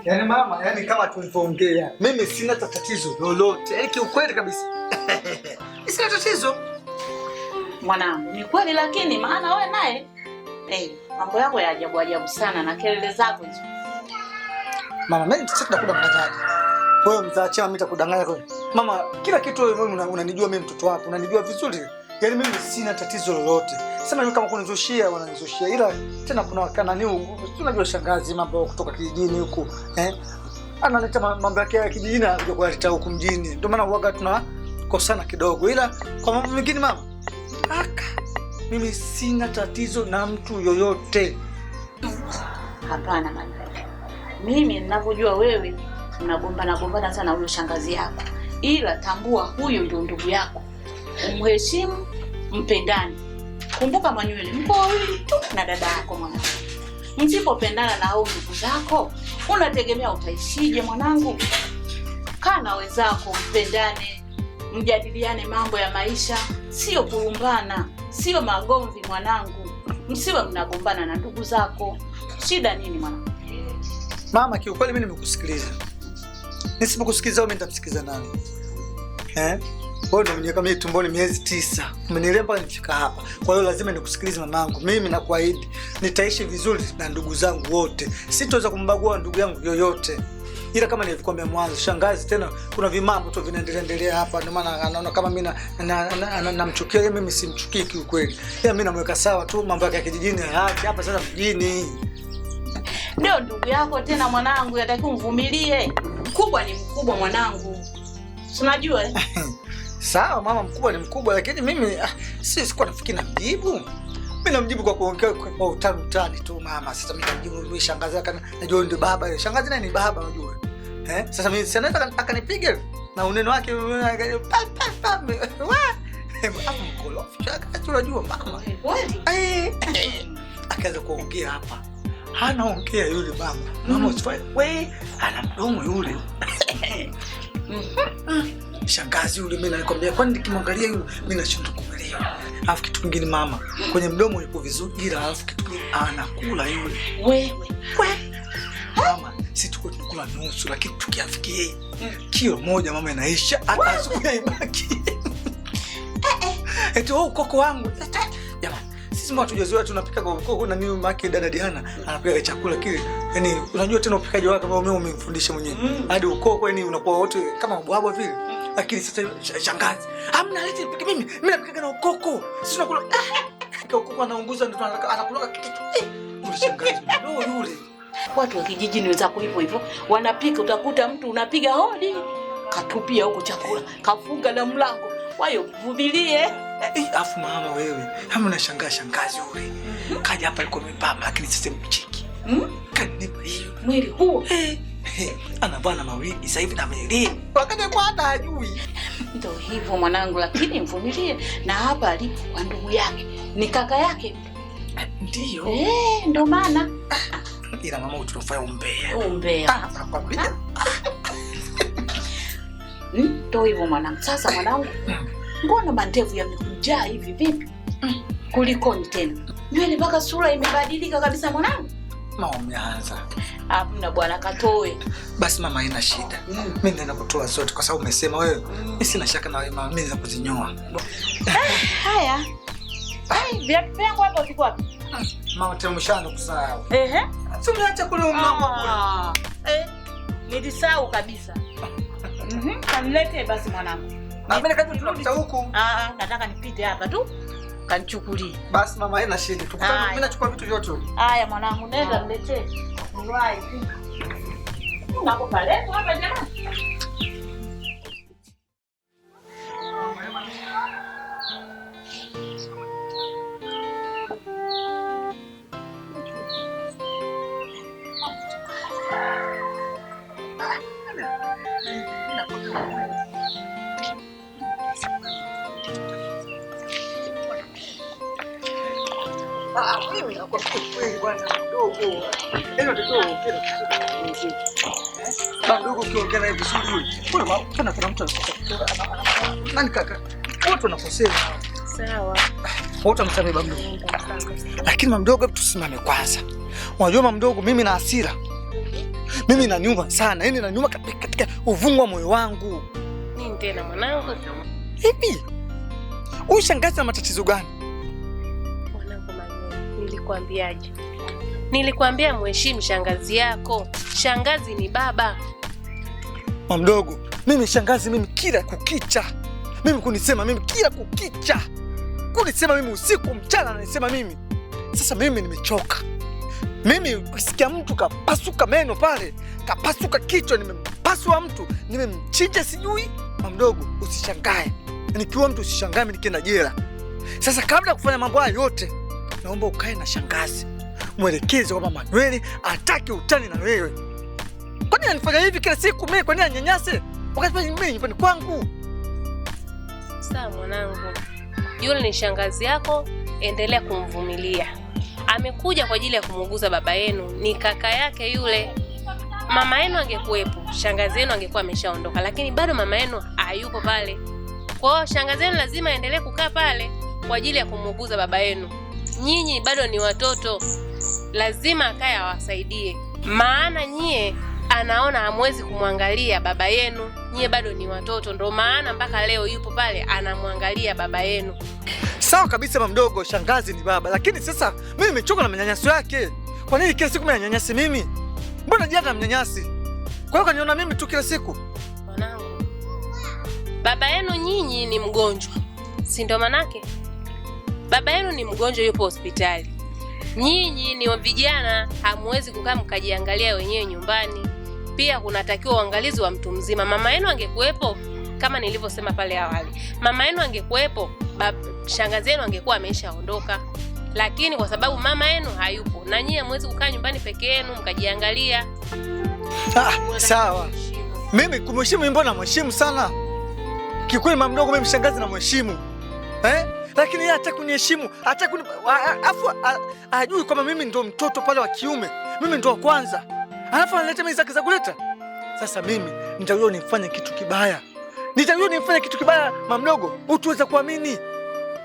Yaani mama, yani kama tulivyoongea, mimi sina tatizo lolote. Yaani kiukweli kabisa. Sina tatizo. Mwanangu, ni kweli lakini maana wewe naye mambo yako ya ajabu ajabu sana na kelele zako hizo. Mama, mimi sasa tunakudanganyaje? Wewe mzaachia mimi nitakudanganya kweli? Mama, kila kitu wewe unanijua mimi mtoto wako, unanijua vizuri. Yaani mimi sina tatizo lolote. Sema mimi kama kunizushia wananizushia, ila tena kuna nani, unajua shangazi mambo kutoka kijijini huku, analeta mambo yake ya kijijini anakuja kuleta huku mjini. Ndio maana huaga tunakosana kidogo, ila kwa mambo mengine mama, aka mimi sina tatizo na mtu yoyote. Hapana mama. Mimi ninavyojua wewe mnagombana gombana sana huyo shangazi yako. Ila tambua huyo ndio ndugu yako. Umheshimu, mpendane. Kumbuka Manywele, mko wawili tu na dada yako mwanangu. Msipopendana na hao ndugu zako, unategemea utaishije mwanangu? Kaa na wenzako, mpendane, mjadiliane mambo ya maisha, sio kulumbana, sio magomvi mwanangu. Msiwe mnagombana na ndugu zako. Shida nini mwanangu? Mama, kiukweli mimi nimekusikiliza. Nisipokusikiliza wewe nitamsikiliza nani? Wewe ndio umeniweka mimi tumboni miezi 9. Umenilea mpaka nifika hapa. Kwa hiyo lazima nikusikilize mamangu. Mimi nakuahidi nitaishi vizuri na ndugu zangu wote. Sitoweza kumbagua ndugu yangu yoyote. Ila kama nilivyokuambia mwanzo, shangazi tena kuna vimambo tu vinaendelea endelea hapa, ndio maana anaona kama mimi namchukia. Mimi simchukii kiukweli. Ila mimi namweka sawa tu, mambo yake ya kijijini haache hapa sasa mjini. Ndio ndugu yako tena mwanangu, yatakiwa umvumilie. Mkubwa ni mkubwa mwanangu. Si unajua eh? Sawa mama, mkubwa ni mkubwa, lakini mimi sikuwa nafikiri namjibu. Mimi namjibu kwa kuongea kwa utani utani tu mama. Sasa mimi namjibu mimi shangazi yake, najua ndio baba. Shangazi naye ni baba unajua. Sasa mimi si anaweza akanipiga na uneno wake pa pa pa. Hapo mkorofi shangazi unajua mama. Kweli? Akaanza kuongea hapa. Anaongea yule mama. Mama usifanye. We, ana mdomo yule. Shangazi yule mimi nakwambia, kwani nikimwangalia yule mimi nashindwa kumwelewa. Alafu kitu kingine mama, kwenye mdomo yupo vizuri, ila alafu kitu kingine anakula yule. Wewe. Mama, sisi tuko tunakula nusu, lakini tukiafikia kilo moja mama inaisha, hata asubuhi haibaki. Eti wewe ukoko wangu. Jamani, sisi mbona tujazoea tunapika kwa ukoko na mimi mke dada Diana anapika chakula kile. Yaani unajua tena upikaji wake ambao mimi umemfundisha mwenyewe. Hadi ukoko yani unakuwa wote kama bwabwa vile. Lakini sasa shangazi, hamna leti nipike mimi. Mimi napika na ukoko. Sisi tunakula ukoko anaunguza ndio anakula kitu. Yule shangazi ndio yule. Watu wa kijijini wenzako hivyo hivyo wanapika, utakuta mtu unapiga hodi katupia huko chakula, kafunga na mlango. Kwa hiyo vumilie. Afu mama wewe, kama unashangaa shangazi yule. Kaja hapa alikuwa amepamba lakini sasa mchiki. Kanipa hiyo. Mwili huo. Anavaa na mawigi sasa hivi na melini. Wakati kwa hata hajui. Ndio hivyo mwanangu, lakini mvumilie. Na hapa alipo kwa ndugu yake, ni kaka yake. Ndio. Ndio maana. Ila mama utunafanya umbea. Umbea. Nakwambia. Ndio hivyo mwanangu. Sasa mwanangu, mbona mandevu yamekujaa hivi vipi? Kulikoni tena? Nywele mpaka sura imebadilika kabisa mwanangu. Mama umeanza. Hamna bwana, katoe. Basi mama haina shida. Mimi nenda kutoa zote kwa sababu umesema wewe. Mimi sina shaka na wewe mama, mimi nenda kuzinyoa. Haya. Ai, viatu vyangu hapo viko wapi? Mama tena umeshaanza kusahau. Si umeacha kule mlango kule. Nilisahau kabisa. Kanilete basi mwanangu. Na mimi kaja tunapita huku. Nataka nipite hapa tu. Kanichukulie. Basi mama haina shida. Tukutane, mimi nachukua vitu vyote. Haya mwanangu, nenda niletee. Right. Nakupeleka hapa jamani. Mimi nakwambia kweli bwana mdogo. Yaani unatakiwa uongee na vizuri. Bwana mdogo ukiongea naye vizuri yule. Kuna tena kuna mtu anakosea. Nani kaka? Wote wanakosea. Sawa. Wote msamehe baba mdogo. Lakini mama mdogo, hebu tusimame kwanza. Unajua mama mdogo, mimi na hasira. Mimi inaniuma sana, yaani inaniuma katika uvungu wa moyo wangu. Nini tena mwanangu? Hivi huyu shangazi ana matatizo gani? Mwanangu Manuel, nilikwambiaje? Nilikwambia mheshimu shangazi yako. Shangazi ni baba. Mama mdogo, mimi shangazi mimi kila kukicha. Mimi kunisema mimi kila kukicha. Kunisema mimi usiku mchana ananisema mimi. Sasa mimi nimechoka. Mimi kusikia mtu kapasuka meno pale, kapasuka kichwa, nimempasua mtu, nimemchinja sijui. Mama mdogo, usishangae. Nikiwa mtu usishangae mimi nikienda jela. Sasa kabla ya kufanya mambo haya yote, naomba ukae na shangazi. Mwelekeze kwamba Manuel hataki utani na wewe. Kwa nini anifanya hivi kila siku mimi? Kwa nini anyanyase? Wakati mimi nyumbani kwangu. Sawa mwanangu. Yule ni shangazi yako, endelea kumvumilia. Amekuja kwa ajili ya kumuuguza baba yenu, ni kaka yake yule. Mama yenu angekuwepo, shangazi yenu angekuwa ameshaondoka, lakini bado mama yenu hayupo pale. Kwa hiyo shangazi yenu lazima aendelee kukaa pale kwa ajili ya kumuuguza baba yenu. Nyinyi bado ni watoto, lazima akae awasaidie. Maana nyie anaona hamwezi kumwangalia baba yenu, nyie bado ni watoto, ndo maana mpaka leo yupo pale anamwangalia baba yenu. Sawa kabisa mama mdogo, shangazi ni baba, lakini sasa mimi nimechoka na manyanyaso yake. Kwa nini kila siku mnanyanyasi mimi? Mbona jana mnyanyasi? Kwa hiyo kaniona mimi tu kila siku. Mwanangu, baba yenu nyinyi ni mgonjwa, si ndo manake? Baba yenu ni mgonjwa, yupo hospitali. Nyinyi ni vijana, hamwezi kukaa mkajiangalia wenyewe nyumbani. Pia kunatakiwa uangalizi wa mtu mzima. Mama yenu angekuwepo, kama nilivyosema pale awali, mama yenu angekuwepo, shangazi yenu angekuwa ameshaondoka. Lakini kwa sababu mama yenu hayupo na nyinyi hamwezi kukaa nyumbani peke yenu mkajiangalia. Sawa. Mimi kumheshimu, mbona namheshimu sana. Kikweli mama mdogo, mimi shangazi namheshimu. Lakini yeye hataki kuniheshimu, hataki afu ajui kwamba mimi ndo mtoto pale wa kiume. Mimi ndo wa kwanza. Alafu analeta mimi zake za kuleta. Sasa mimi nitajua nimfanye kitu kibaya. Nitajua nimfanye kitu kibaya mama mdogo, hutuweza kuamini.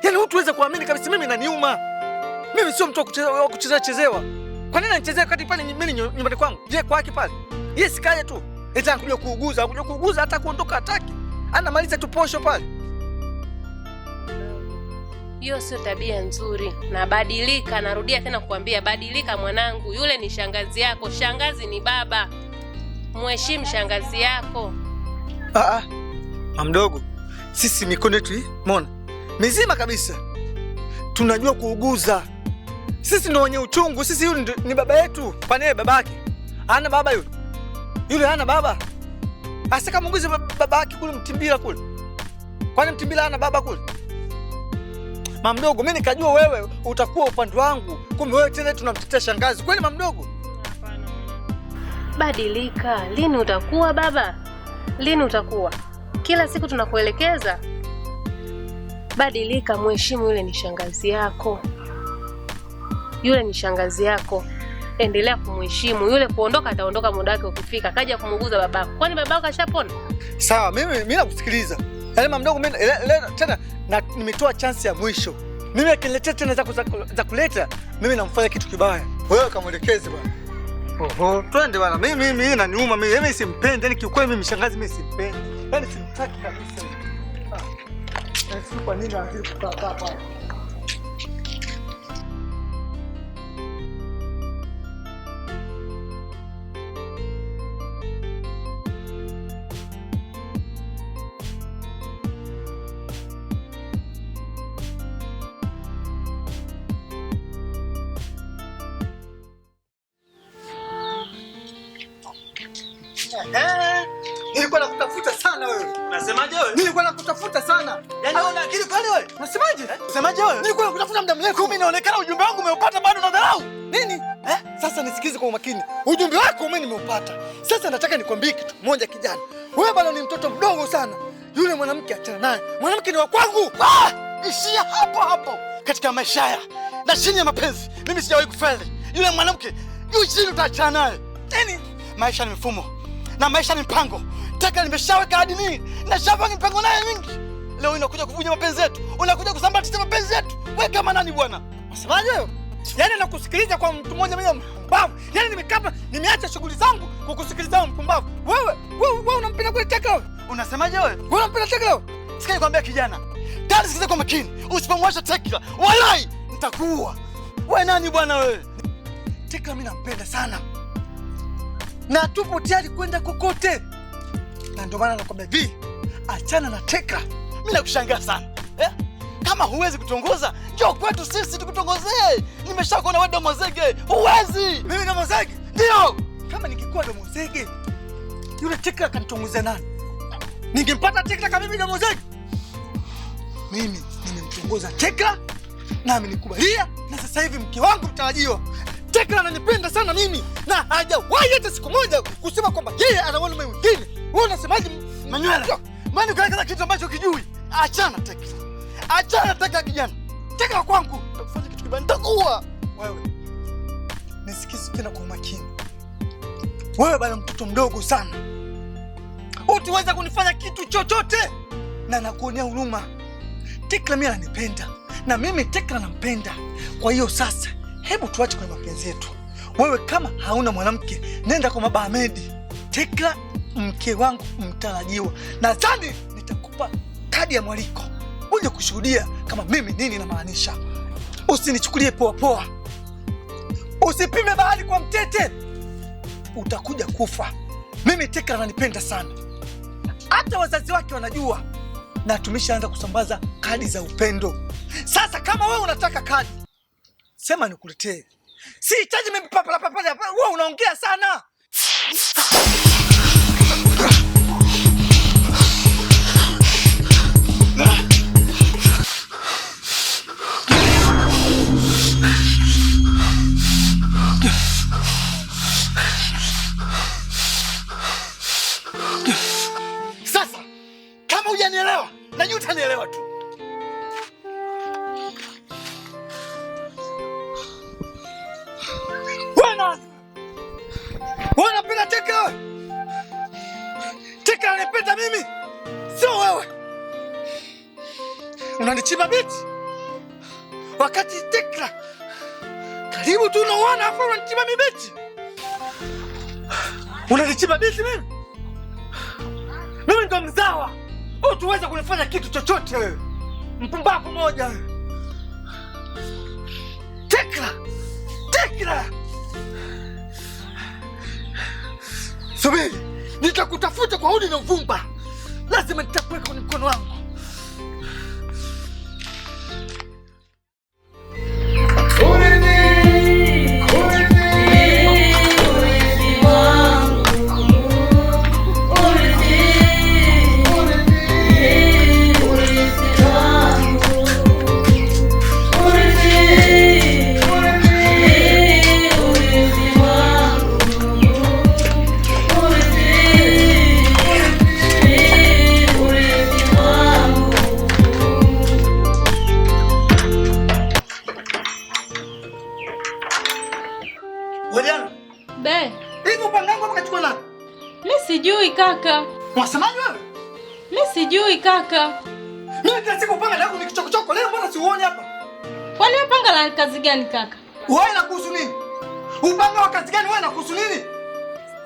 Yaani hutuweza kuamini kabisa, mimi inaniuma. Mimi sio mtu wa kuchezea chezewa. Kwa nini ananichezea wakati pale mimi nyumbani kwangu? Je, kwake pale? Yeye sikaje tu. Eti anakuja kuuguza, anakuja kuuguza hata kuondoka hataki. Anamaliza tu posho pale. Hiyo sio tabia nzuri. Na badilika, narudia tena kukuambia badilika mwanangu. Yule ni shangazi yako, shangazi ni baba. Mheshimu shangazi yako. Mama mdogo, sisi mikono yetu hii, umeona? Mizima kabisa. Tunajua kuuguza. Sisi ndio wenye uchungu, sisi yule ni baba yetu. Kwani yeye babake? Hana baba yule. Yule hana baba. Asa kama muuguze babake kule Mtimbila kule. Kwani Mtimbila hana baba kule? Mama mdogo, mimi nikajua wewe utakuwa upande wangu. Kumbe wewe tena tunamtetea shangazi. Kweli mama mdogo? Hapana. Badilika. Lini utakuwa baba? Lini utakuwa? Kila siku tunakuelekeza. Badilika, mheshimu yule ni shangazi yako. Yule ni shangazi yako. Endelea kumheshimu. Yule kuondoka ataondoka muda wake ukifika. Kaja kumuuguza babako. Kwani babako kashapona? Sawa, mimi nakusikiliza. Yaani mama mdogo mimi tena na nimetoa chance ya mwisho. Mimi akiniletea tena za kuleta, mimi namfanya kitu kibaya. Wewe kamuelekeze bwana. Oho, twende bwana. Mimi inaniuma mimi. Mimi simpendi. Yaani kiukweli mimi shangazi mimi simpendi. Yaani simtaki kabisa. Sasa kwa nini anazidi kukaa hapa? Nilikuwa nakutafuta sana wewe. Unasemaje wewe? Nilikuwa nakutafuta sana. Yaani una akili kweli wewe? Unasemaje? Unasemaje wewe? Nilikuwa nakutafuta muda mrefu. Kumbe inaonekana ujumbe wangu umeupata bado unadharau. Nini? Sasa nisikize kwa umakini. Ujumbe wako mimi nimeupata. Sasa nataka nikwambie kitu moja kijana. Wewe bado ni mtoto mdogo sana. Yule mwanamke achana naye. Mwanamke ni wa kwangu. Ishia hapo hapo katika maisha haya. Na chini ya mapenzi, mimi sijawahi kufeli. Yule mwanamke juu chini utaachana naye. Nini? Maisha ni mfumo. Na maisha ni mpango. Taka nimeshaweka hadi mimi. Na shafanya mpango naye mingi. Leo unakuja kuvunja mapenzi yetu. Unakuja kusambaratisha mapenzi yetu. Wewe kama nani bwana? Unasemaje wewe? Yaani nakusikiliza kwa mtu mmoja mimi mbavu. Yaani nimekaa nimeacha shughuli zangu, Kukusikiliza mpumbavu. Wewe, wewe unampenda kweli Tekla wewe? Unasemaje wewe? Wewe unampenda Tekla wewe? Sikia nikwambia kijana. Tani sikiza kwa makini. Usipomwacha Tekla, walai nitakuua. Wewe nani bwana wewe? Tekla mimi nampenda sana. Na tupo tayari kwenda kokote. Na ndio maana nakwambia hivi, achana na Tekla. Mimi nakushangaa sana. Eh? Kama huwezi kutongoza, njoo kwetu sisi tukutongozee. Nimeshakuona wewe domo zege. Huwezi. Mimi domo zege? Ndio. Kama ningekuwa domo zege, yule Tekla akanitongoza nani? Ningempata Tekla kama mimi domo zege? Mimi nimemtongoza Tekla na amenikubalia, na sasa hivi mke wangu mtarajiwa. Tekla ananipenda sana mimi na hajawahi hata siku moja kusema kwamba yeye ana mwanaume mwingine. Wewe unasemaje Manuela? Maana ukaeleza kitu ambacho kijui. Achana Tekla. Achana Tekla kijana. Tekla kwangu. Nitakufanya kitu kibaya, nitakuua. Wewe nisikize tena kwa umakini. Wewe bado mtoto mdogo sana. Utiweza kunifanya kitu chochote na nakuonea huruma. Tekla mimi ananipenda na mimi Tekla nampenda. Kwa hiyo sasa hebu tuache kwenye mapenzi yetu. Wewe kama hauna mwanamke, nenda kwa Baba Ahmed. Tekla mke wangu mtarajiwa. Nadhani nitakupa kadi ya mwaliko uje kushuhudia kama mimi nini namaanisha. Usinichukulie poa poa. Usipime bahari kwa mtete. Utakuja kufa. Mimi Tekla ananipenda sana. Hata wazazi wake wanajua. Na tumeshaanza kusambaza kadi za upendo. Sasa kama wewe unataka kadi, sema nikuletee. Sihitaji mimi papala papala. Wewe unaongea sana. Sasa kama hujanielewa, najua utanielewa tu. Wewe unapenda Tekla? Tekla ananipenda mimi, sio wewe. Unanichimba biti wakati Tekla karibu tu unaona, afu unanichimba mimi biti. Unanichimba biti mimi? Mimi ndo mzawa. Hutuweza kunifanya kitu chochote wewe. Mpumbavu moja wewe. Tekla! Tekla! Subiri, nitakutafuta kwa udi na uvumba. Lazima nitakuweka kwenye mkono wangu. Kaka. Unasemaje wewe? Mimi sijui kaka. Mimi kila siku upanga langu ni kichokochoko. Leo mbona siuoni hapa? Kwani upanga la kazi gani kaka? Wewe inakuhusu nini? Upanga wa kazi gani wewe inakuhusu nini?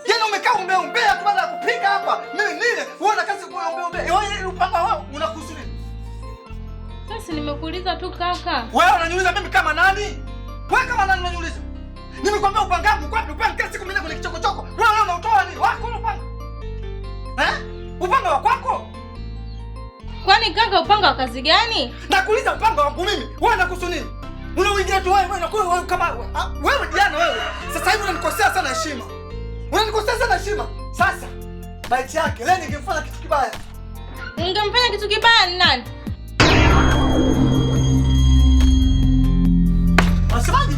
Yaani umekaa umbea tu baada ya kupika hapa. Mimi nile, wewe una kazi kuombea. Wewe upanga wao unakuhusu nini? Sasa nimekuuliza tu kaka. Wewe unaniuliza mimi kama nani? Wewe kama nani unaniuliza? Nimekwambia upanga wangu kwa upanga kila siku mimi kwenye kichokochoko. Wewe leo unautoa nini? Wako upanga. Eh? Upanga wa kwako? Kwani kaka upanga wa kazi gani? Nakuuliza upanga wangu mimi. Wewe unakuhusu nini? Unaingia tu wewe wewe kama wewe Diana wewe. Sasa hivi unanikosea sana heshima. Unanikosea sana heshima. Sasa baiti yake leo ningemfanya kitu kibaya. Ungemfanya kitu kibaya ni nani? Unasemaje?